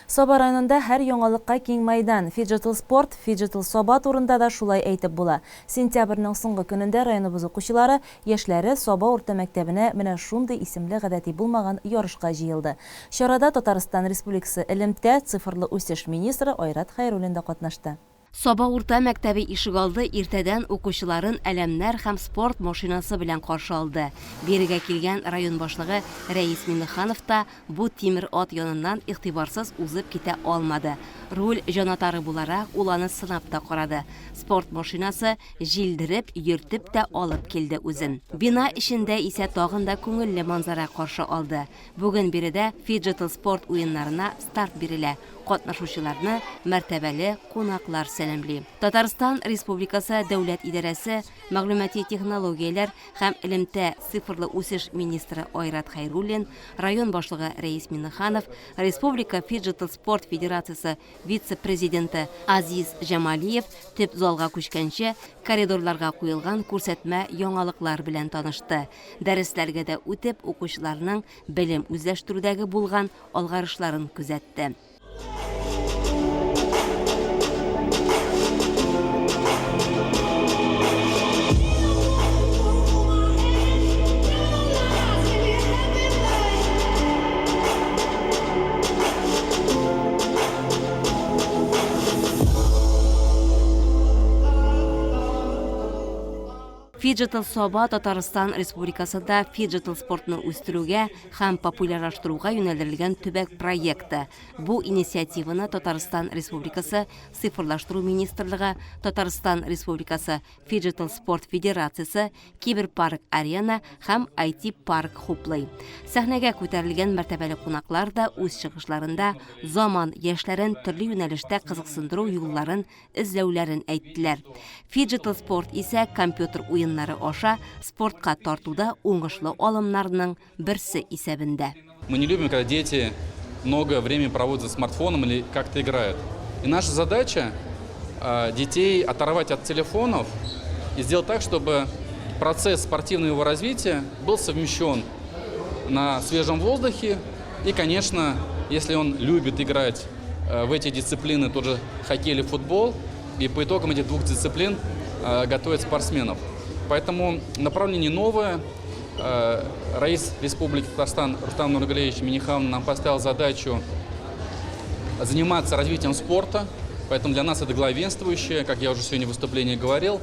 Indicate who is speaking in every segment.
Speaker 1: Саба районында һәр яңалыкка киң мәйдан. Фиджитал спорт, Фиджитал Саба турында да шулай әйтеп була. Сентябрьнең соңгы көнендә районыбыз укучылары, яшьләре Саба урта мәктәбенә менә шундый исемле гадәти булмаган ярышка җыелды. Чарада Татарстан Республикасы элемтә, цифрлы үсеш министры Айрат Хәйруллин да катнашты.
Speaker 2: Саба урта мәктәбе ишегалды иртәдән укучыларын әләмнәр һәм спорт машинасы белән каршы алды. Бирегә килгән район башлыгы Рәис Миңнеханов та бу тимер ат яныннан игътибарсыз узып китә алмады. Руль җанатары буларак, ул аны сынап та карады. Спорт машинасы җилдереп, йөртеп тә алып килде үзен. Бина эчендә исә тагын да күңелле манзара каршы алды. Бүген биредә фиджитал спорт уеннарына старт бирелә. Катнашучыларны мәртәбәле кунаклар сәламли. Татарстан Республикасы Дәүләт идарәсе, мәгълүмати технологияләр һәм элемтә, цифрлы үсеш министры Айрат Хәйруллин, район башлыгы Рәис Миңнеханов, республика фиджитал спорт федерациясе вице-президенты Азиз Җамалиев төп залга күчкәнче коридорларга куелган күрсәтмә яңалыклар белән танышты. Дәресләргә дә үтеп, укучыларның белем үзләштерүдәге булган алгарышларын күзәтте. Фиджитал Саба Татарстан Республикасында фиджитал спортны үстерүгә һәм популярлаштыруга юнәлдерелгән төбәк проекты. Бу инициативаны Татарстан Республикасы Цифрлаштыру министрлыгы, Татарстан Республикасы Фиджитал спорт федерациясе, Киберпарк Арена һәм IT-парк хуплый. Сәхнәгә күтәрелгән мәртәбәле кунаклар да үз чыгышларында заман яшьләрен төрле юнәлештә кызыксындыру юлларын эзләүләрен әйттеләр. Фиджитал спорт исә компьютер уеннары аша спортка тартуда уңышлы алымнарның берсе исәбендә.
Speaker 3: Мы не любим, когда дети много времени проводят за смартфоном или как-то играют. И наша задача детей оторвать от телефонов и сделать так, чтобы процесс спортивного его развития был совмещен на свежем воздухе. И, конечно, если он любит играть в эти дисциплины, тот же хоккей или футбол, и по итогам этих двух дисциплин готовят спортсменов. Поэтому направление новое. Раис Республики Татарстан Рустам Нургалиевич Минниханов нам поставил задачу заниматься развитием спорта, поэтому для нас это главенствующее, как я уже сегодня в выступлении говорил,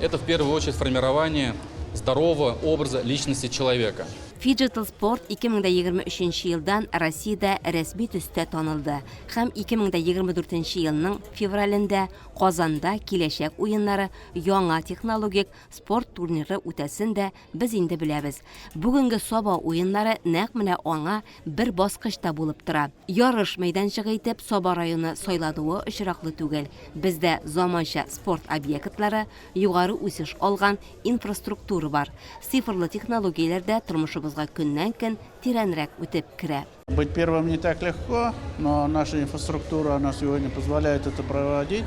Speaker 3: это в первую очередь формирование здорового образа личности человека.
Speaker 2: Фиджитал спорт 2023 елдан Россиядә рәсми төстә танылды һәм 2024 елның февралендә Казанда Киләчәк уеннары яңа технологик спорт турниры үтәсен дә без инде беләбез. Бүгенге Саба уеннары нәкъ менә аңа бер баскыч та булып тора. Ярыш мәйданчыгы итеп Саба районы сайлануы очраклы түгел. Бездә заманча спорт объектлары, югары үсеш алган инфраструктура бар. Цифрлы технологияләр дә тормышыбызга көннән-көн тирәнрәк үтеп керә.
Speaker 4: Быть первым не так легко, но наша инфраструктура, она сегодня позволяет это проводить.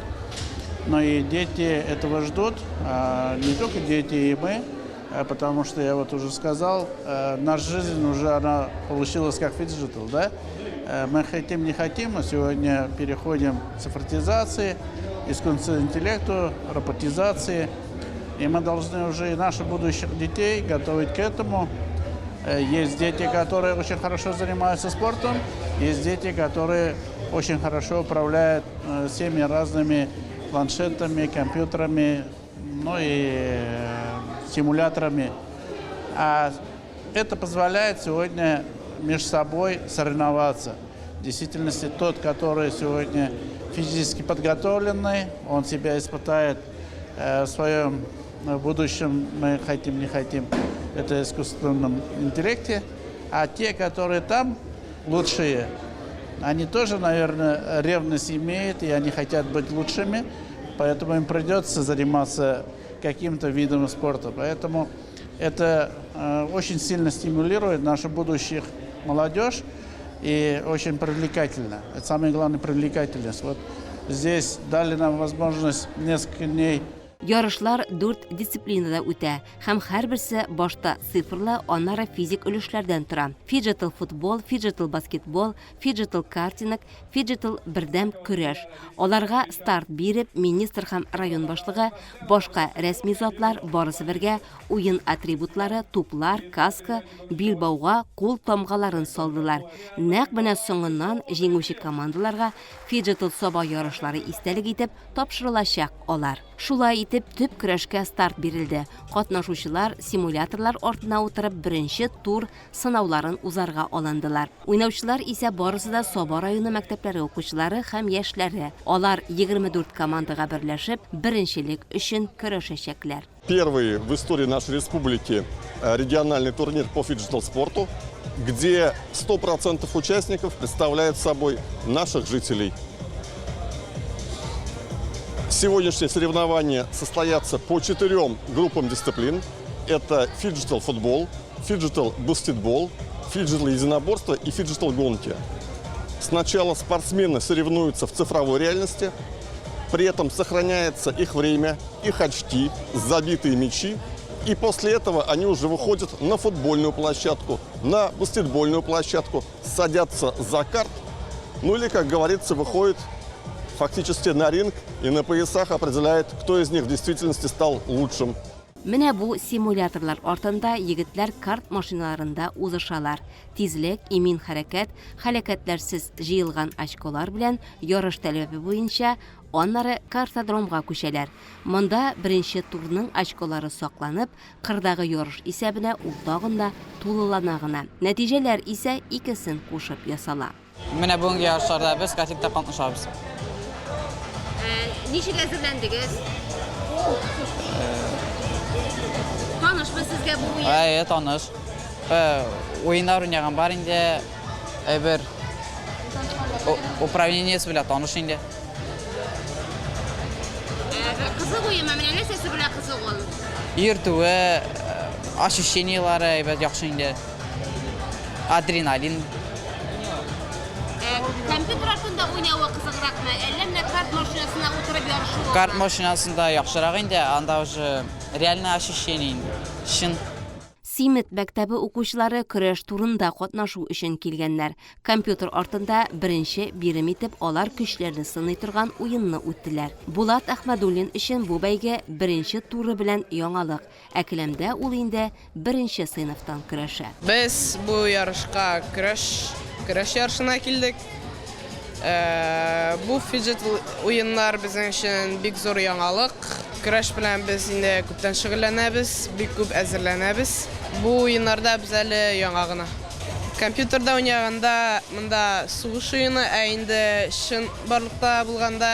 Speaker 4: Но и дети этого ждут, не только дети, и мы, потому что я вот уже сказал, наша жизнь уже она получилась как фиджитал, да? Мы хотим, не хотим, мы сегодня переходим к цифровизации, искусственному интеллекту, роботизации. И мы должны уже и наших будущих детей готовить к этому. Есть дети, которые очень хорошо занимаются спортом, есть дети, которые очень хорошо управляют всеми разными планшетами, компьютерами, ну и симуляторами. А это позволяет сегодня между собой соревноваться. В действительности тот, который сегодня физически подготовленный, он себя испытает в своем будущем, мы хотим, не хотим, это искусственном интеллекте. А те, которые там лучшие, они тоже, наверное, ревность имеют, и они хотят быть лучшими, поэтому им придется заниматься каким-то видом спорта. Поэтому это очень сильно стимулирует нашу будущих молодежь и очень привлекательно. Это самое главное привлекательность. Вот здесь дали нам возможность несколько дней.
Speaker 2: Ярышлар дүрт дисциплинада үтә һәм һәрберсе башта цифрлы, аннары физик өлешләрдән тора. Фиджитал футбол, фиджитал баскетбол, фиджитал картинг, фиджитал бердәм көрәш. Аларга старт биреп, министр һәм район башлыгы, башка рәсми затлар барысы бергә уен атрибутлары, туплар, каска, билбауга кул тамгаларын салдылар. Нәкъ менә соңыннан җиңүче командаларга фиджитал Саба ярышлары истәлек итеп тапшырылачак алар. Шулай итеп, төп көрәшкә старт бирелде. Катнашучылар симуляторлар артына утырып беренче тур сынауларын узарга алындылар. Уйнаучылар исә барысы да Саба районы мәктәпләре укучылары һәм яшьләре. Алар 24 командага берләшеп, беренчелек өчен көрәшәчәкләр.
Speaker 5: Первый в истории нашей республики э, региональный турнир по фиджитал-спорту, где 100% участников представляют собой наших жителей. Сегодняшние соревнования состоятся по четырем группам дисциплин. Это фиджитал-футбол, фиджитал-баскетбол, фиджитал-единоборство и фиджитал-гонки. Сначала спортсмены соревнуются в цифровой реальности, при этом сохраняется их время, их очки, забитые мячи. И после этого они уже выходят на футбольную площадку, на баскетбольную площадку, садятся за карт, ну или, как говорится, выходят фактически на ринг и на поясах определяет, кто из них в действительности стал лучшим.
Speaker 2: Менә бу симуляторлар артында егетләр карт машиналарында узышалар. Тизлек, имин хәрәкәт, һәлакәтләрсез җыелган очколар белән ярыш таләбе буенча аннары картодромга күчәләр. Монда беренче турның очколары сакланып, кырдагы ярыш исәбенә ул тагын да тулылана гына. Нәтиҗәләр исә икесен кушып ясала.
Speaker 6: Менә бүгенге ярышларда без картингта катнашабыз.
Speaker 2: Ничек әзерләндегез? Танышмы сезгә бу уен?
Speaker 6: Әйе, таныш. Уеннар уйнаган бар инде. Әйбер управлениесе белән таныш инде.
Speaker 2: Кызык уенмы? Менә нәрсәсе белән кызык ул?
Speaker 6: Йөртүе, ощущениеләре әйбәт, яхшы инде. Адреналин.
Speaker 2: Ә, компьютер артында уйнавы кызыгракмы, әллә менә карт машинасына утырып ярышуы?
Speaker 6: Карт машинасында яхшырак инде, анда уже реальное ощущение инде. Чын.
Speaker 2: Симет мәктәбе укучылары көрәш турында катнашу өчен килгәннәр. Компьютер артында беренче бирем итеп алар көчләрне сыный торган уенны үттеләр. Булат Әхмәдуллин өчен бу бәйге беренче туры белән яңалык. Ә келәмдә ул инде беренче сыйныфтан көрәшә.
Speaker 7: Без бу ярышка көрәш, көрәш ярышына килдек. Бу фиджит уеннар безнең өчен бик зур яңалык. Көрәш белән без инде күптән шөгыльләнәбез, бик күп әзерләнәбез. Бу уеннарда без әле яңа гына. Компьютерда уйнаганда монда сугыш уены, ә инде чынбарлыкта булганда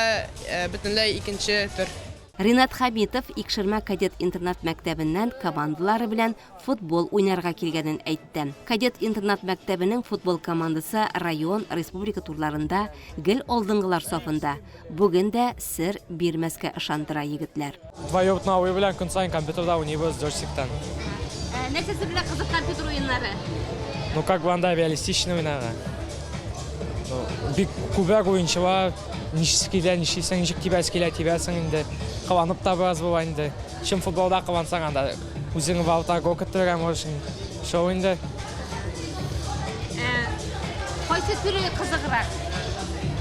Speaker 7: бөтенләй икенче төр.
Speaker 2: Ринат Хәмитов Икшермә кадет интернат-мәктәбеннән командалары белән футбол уйнарга килгәнен әйтте. Кадет интернат-мәктәбенең футбол командасы район, республика турларында гел алдынгылар сафында. Бүген дә сер бирмәскә ышандыра егетләр.
Speaker 8: Двоюродный абый белән көн саен компьютерда уйныйбыз джойстиктан.
Speaker 2: Нәрсәсе белән кызык компьютер уеннары?
Speaker 8: Ну, как бы анда реалистичный уйнарга. Ну, бик күбрәк уенчылар, Ничек килә, нишлисең, ничек тибәсе килә, тибәсең инде. Кыланып та бераз була инде. Чын футболда кылансаң анда үзең ворота гол көттерергә можешь. Шул инде.
Speaker 2: Кайсы төре кызыграк?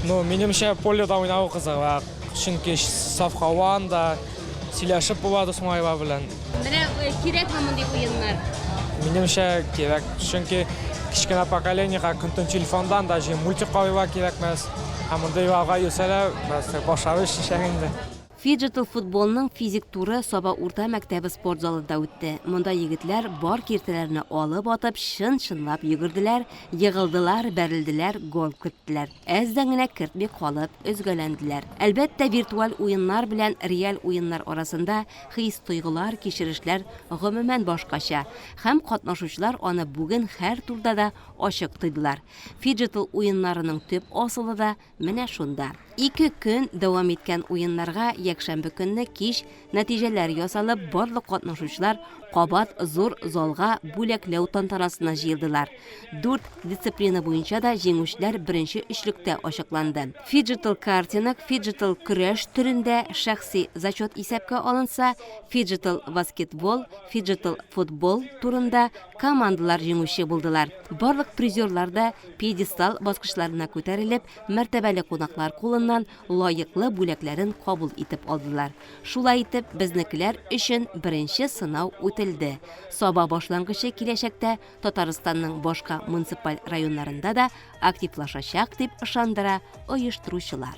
Speaker 8: Ну, минемчә, поледа уйнау кызыграк. Чөнки саф һава анда, сөйләшеп була дус малайлар белән.
Speaker 2: Менә кирәкме мондый уеннар?
Speaker 8: Минемчә, кирәк. Чөнки кечкенә поколениега көн-төн телефондан даже мультик карыйлар кирәкмәс. Ә мондыйларга йөрсәләр, бераз башлары шешәр инде.
Speaker 2: Фиджитал футболның физик туры Саба урта мәктәбе спорт залында үтте. Монда егетләр бар киртәләрне алып атып, чын-чынлап йөгерделәр, егылдылар, бәрелделәр, гол керттеләр. Әздән генә кертми калып, өзгәләнделәр. Әлбәттә, виртуаль уеннар белән реаль уеннар арасында Хис-тойгылар, кичерешләр гомумән башкача, һәм катнашучылар аны бүген һәр турда да ачык тойдылар. Фиджитал уеннарының төп асылы да менә шунда. Ике көн дәвам иткән уеннарга якшәмбе көнне кич нәтиҗәләр ясалып, барлык катнашучылар кабат зур залга бүләкләү тантанасына җыелдылар. Дүрт дисциплина буенча да җиңүчеләр беренче өчлектә ачыкланды. Фиджитал картинг, фиджитал көрәш төрендә шәхси зачет исәпкә алынса, фиджитал баскетбол, фиджитал футбол турында командалар җиңүче булдылар. Барлык призерлар да пьедестал баскычларына күтәрелеп, мәртәбәле кунаклар кулыннан лаеклы бүләкләрен кабул итеп алдылар. Шулай итеп, безнекеләр өчен беренче сынау үтелде. Саба башлангычы киләчәктә Татарстанның башка муниципаль районнарында да активлашачак, дип ышандыра оештыручылар.